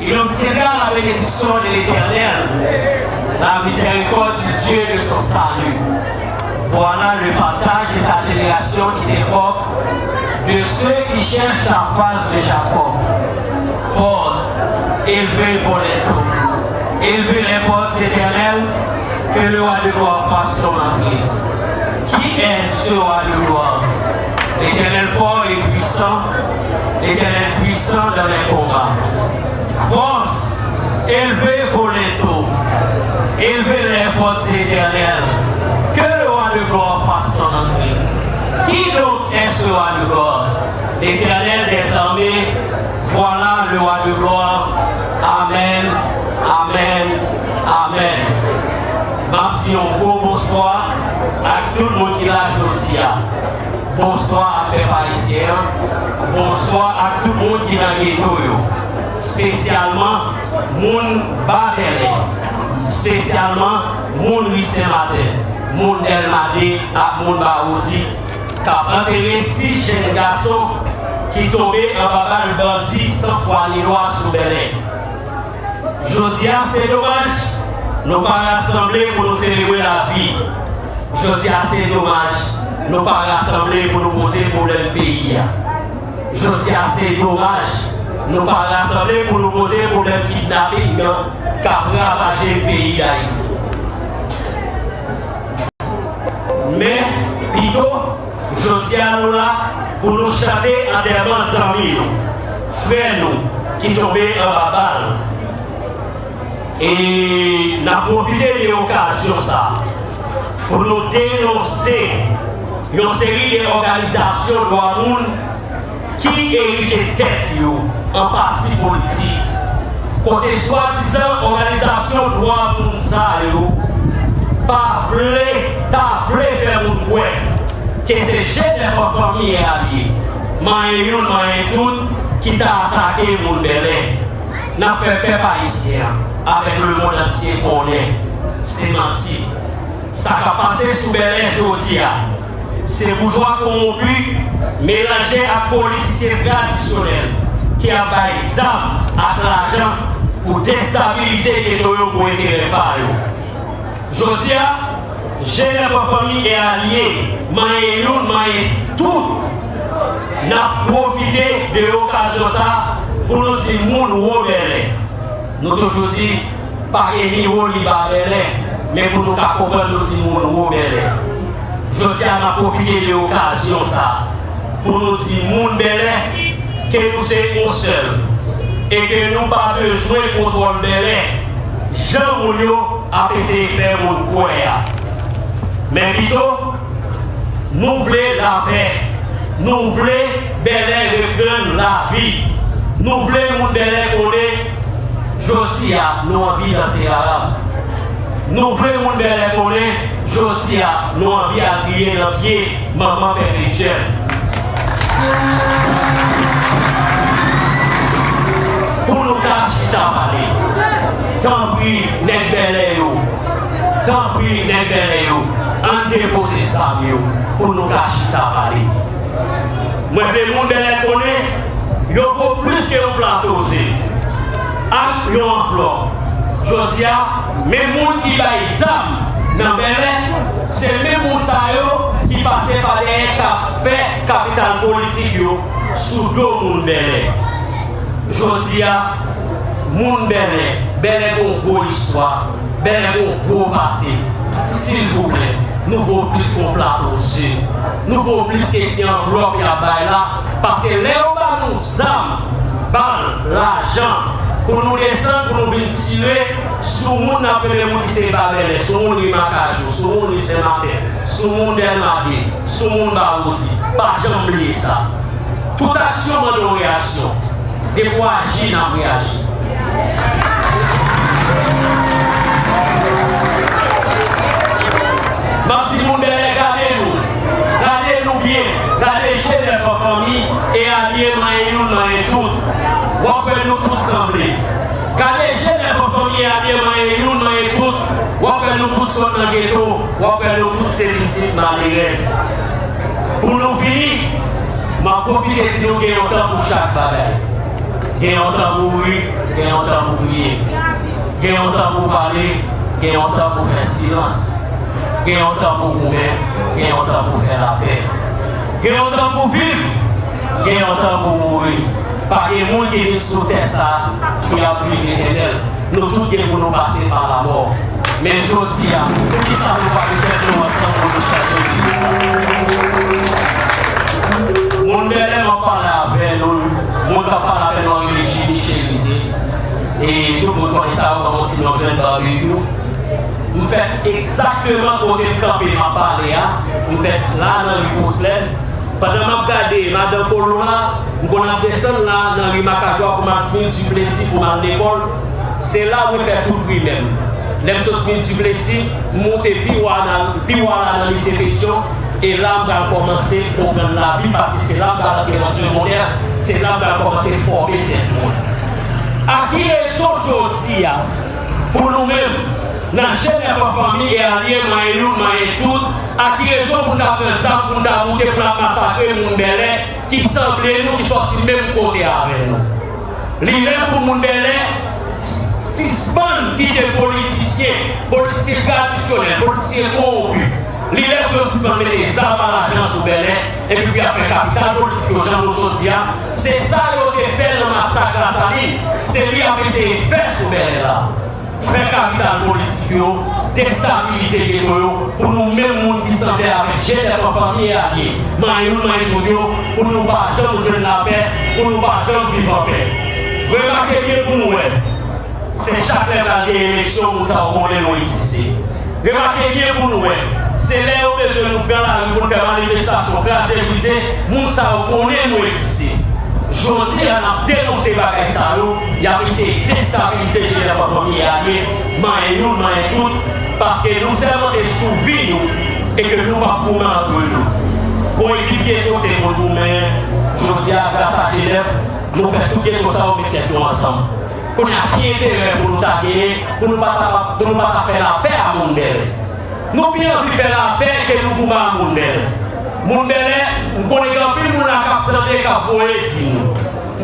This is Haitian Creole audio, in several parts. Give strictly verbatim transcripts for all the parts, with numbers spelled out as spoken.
Il obtiendra la bénédiction de l'Éternel, la miséricorde du Dieu de son salut. Voilà le partage de ta génération qui t'invoque, de ceux qui cherchent ta face de Jacob. Porte, élevez vos linteaux, élevez les portes éternelles, que le roi de gloire fasse son entrée. Qui est ce roi de gloire? L'Éternel fort et puissant, l'Éternel puissant dans les combats. Force, élevez vos linteaux, élevez les portes éternelles, que le roi de gloire fasse son entrée. Qui donc est ce roi de gloire? L'Éternel des armées, voilà le roi de gloire. Amèn, amèn, amèn. M ap di yon gwo bonswa ak tout moun ki la jodi a. Bonswa ak pèp ayisyen an. Bonswa ak tout moun ki nan geto yo. Espesyalman moun Ba Bèlè. Espesyalman moun Ri Sen Maten. Moun Dèlma de ak moun Ba Wozi k ap antere sis jèn gason ki tonbe anba bal bandi san fwa ni lwa sou Bèlè. Jodi a, se domaj, nou pa rasanble pou nou selebre lavi. Jodi a, se domaj, nou pa rasanble pou nou poze pwoblèm peyi a. Jodi a, se domaj, nou pa rasanble pou nou poze pwoblèm kidnaping nan k ap ravaje peyi Dayiti. Men, pito, jodi a nou la pou nou chante antèman zanmi nou, frè nou ki tonbe anba bal. E n ap pwofite de okazyon sa a pou nou denonse yon seri de òganizasyon dwa moun ki erije tèt yo an pati politik, kote swadizan òganizasyon dwa moun sa yo pa vle, ta vle fè moun kwè ke se G nèf an fanmi e alye, manyen youn, manyen tout, ki ta atake moun Bèlè. N ap fè pèp ayisyen an avèk lemonn antye konnen se manti. Sa k ap pase sou Bèlè jodi a, se boujwa kowonpi melanje ak politisyen tradisyonèl ki ap bay zam ak lajan pou destabilize geto yo pou enterè pa yo. Jodi a, G nèf an fanmi e alye, manyen youn, manyen tout, n ap pwofite de okazyon sa a pou nou di moun wo Bèlè. Nou toujou di, pa gen ni wo ni ba Bèlè, men pou nou ka konprann nou di moun wo Bèlè. Jodi a, n ap pwofite de okazyon sa a pou nou di moun Bèlè ke nou se yon sèl e ke nou pa bezwen kontwòl Bèlè jan moun yo ap eseye fè moun kwè a. Men pito, nou vle lapè, nou vle Bèlè reprann lavi, nou vle moun Bèlè konnen jodi a nou anvi danse rara. Nou vle moun Bèlè konnen jodi a nou anvi al griyen nan pye manman pèpetyèl. Pou nou ka chita pale. Tanpri, nèg Bèlè yo. Tanpri, nèg Bèlè yo. Ann depoze zam yo pou nou ka chita pale. Mwen vle moun Bèlè konnen yo vo plis ke yon plato ze ak yon anvlòp. Jodi a, menm moun ki bay zam nan Bèlè, se menm moun sa yo ki pase pa dèyè k ap fè kapital politik yo sou do moun Bèlè. Jodi a, moun Bèlè, Bèlè gon gwo istwa, Bèlè gon gwo pase. Silvouplè, nou vo plis ke yon plato ze. Nou vo plis ke ti anvlòp y ap bay la. Paske lè yo ba nou zam, bal, lajan, pou nou desann, pou nou vin tire sou moun n ap rele moun ki se Ba Bèlè, sou moun Ri Makajou, sou moun Ri Sen Maten, sou moun Dèlma de, sou moun Ba Wozi. Pa janm bliye sa. Tout aksyon mande yon reyaksyon. Depi w aji, n ap reyaji. M ap di moun Bèlè, gade nou. Gade nou byen. Gade G nèf an fanmi e alye manyen youn, manyen tout. W ap wè nou tout sanble. Gade G nèf an fanmi e alye manyen youn, manyen tout. W ap wè nou tout sot nan geto. W ap wè nou tout se pitit malerèz. Pou nou fini, m ap pwofite di nou gen yon tan pou chak bagay. Gen yon tan pou ri, gen yon tan pou kriye. Gen yon tan pou pale, gen yon tan pou fè silans. Gen yon tan pou goumen, gen yon tan pou fè lapè. Gen yon tan pou viv, gen yon tan pou mouri. Pa gen moun ki vin sou tè sa a ki ap viv etènèl. Nou tout gen pou nou pase pa lamò. Men jodi a, poukisa nou pa met tèt nou ansanm pou nou chanje peyi sa? Moun Bèlè, m ap pale avè nou. Moun k ap pale avè nou an rele Jimmy Cherizier. E tout moun konnen sa, yo ban m yon ti non jwenn Babekyou. M fèt egzakteman kote m kanpe, m ap pale a. M fèt la nan ri Poslèn. Pandan m ap gade madan Kolo la, m konn ap desann la nan ri Makajwa pou m al Smith Duplessis pou m al lekòl. Se la mwen fè tout primè m. Lè m sot Smith Duplessis, m moute pi wo a nan, pi wo a la nan lise Petyon, e la m pral kòmanse konprann lavi, paske se la m pral antre nan segondè, se la m pral kòmanse fòme tèt mwen. A ki rezon jodi a, pou nou menm, nan G N F an, Fanmi e Alye, manyen youn, manyen tout, a ki rezon pou n ta pran zam, pou n ta moute, pou n ap masakre moun Bèlè ki sanble nou, ki sòti menm kote avè nou? Li lè pou moun Bèlè s-, sispann kite politisyen, politisyen tradisyonèl, politisyen kowonpi. Li lè pou yo sispann mete zam a lajan sou Bèlè, epi pou y ap fè kapital politik yo, jan nou sot di a. Se sa yo te fè nan masak Lasalin. Se li y ap eseye fè sou Bèlè la. Fè kapital politik yo, destabilize geto yo, pou nou menm moun ki sanble avèk G N F an, Fanmi e Alye, manyen youn, manyen tout yo, pou nou pa janm jwenn lapè, pou nou pa janm viv anpè. Remake byen pou nou wè, se chak lè pral gen eleksyon, moun sa yo konnen nou egziste. Remake byen pou nou wè, se lè yo bezwen nou pran lari pou n fè manifestasyon, kraze, brize, moun sa yo konnen nou egziste. Jodi a, n ap denonse bagay sa yo, y ap eseye destabilize G N F an, Fanmi e Alye, manyen youn, manyen tout, paske nou sèmante sou vi nou e ke nou p ap goumen antre nou. Bon, ekip geto te konn goumen, jodi a, gras a G N F, nou fè tout geto sa yo met tèt yo ansanm. Kounye a, ki enterè pou nou ta genyen, pou nou pa ta, pou nou pa ta fè lapè a moun Bèlè? Nou pi anvi fè lapè ke nou goumen a moun Bèlè. Moun Bèlè, m konnen gen anpil moun la k ap tande, k ap voye di nou.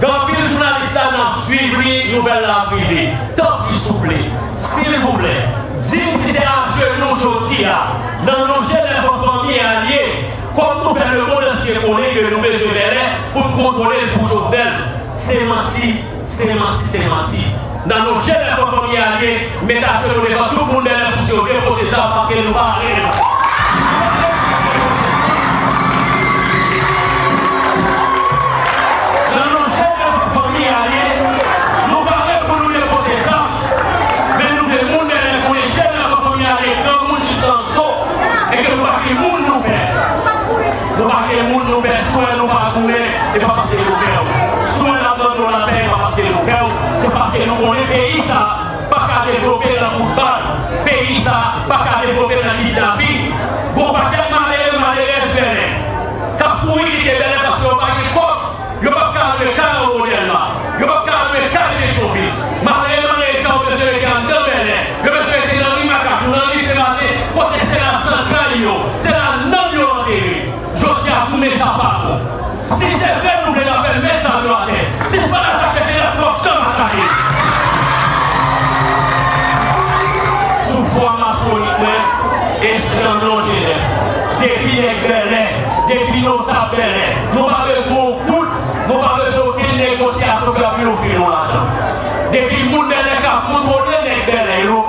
Gen anpil jounalis la n ap swiv li, nouvèl la ap rive. Tanpri, souple, silvouplè, di m si se ajenou jodi a, nan non G N F an, Fanmi e Alye, kòm nou fè lemonn antye konnen ke nou bezwen Bèlè pou n kontwole l pou Jovenel. Se manti. Se manti, se manti. Nan non G N F an, Fanmi e Alye, met ajenou devan tout moun Bèlè pou di yo depoze zam, paske nou pare. Nan non G N F an, Fanmi e Alye, nou pare pou nou depoze zam. Men nou vle moun Bèlè konnen G N F an, Fanmi e Alye, granmoun jis nan zo, e ke nou pa gen moun nou pè. Nou pa gen moun nou pè, si w wè nou pa goumen, e pa paske nou pè w. Si w wè n ap mande w lapè, e pa paske nou pè w, se paske nou konnen peyi sa pa ka devlope nan kout bal. Peyi sa pa ka devlope nan kidnapin. Gon pakèt malere, malerèz Bèlè k ap kouri kite Bèlè paske yo pa gen kòb. Yo p ap ka lwe kay yo o Dèlma. Yo p ap ka lwe kay Petyonvil. Malere, malere sa yo bezwen rete anndan Bèlè. Yo bezwen rete nan ri Makajou, nan ri Senmaten, kote se la zantray yo, se la nanm yo antere. Jodi a, goumen sa pa bon. Si se vre nou vle lapè, met zam yo atè. Si se pa atake G N F, nou p ap janm atake. Sou fwa masonik mwen, e se nan non G N F. Depi nèg Bèlè, depi notab Bèlè, nou pa bezwen yon goud, nou pa bezwen okenn negosyasyon pou y ap vin ofri nou lajan. Depi moun Bèlè ka kontwole nèg Bèlè yo,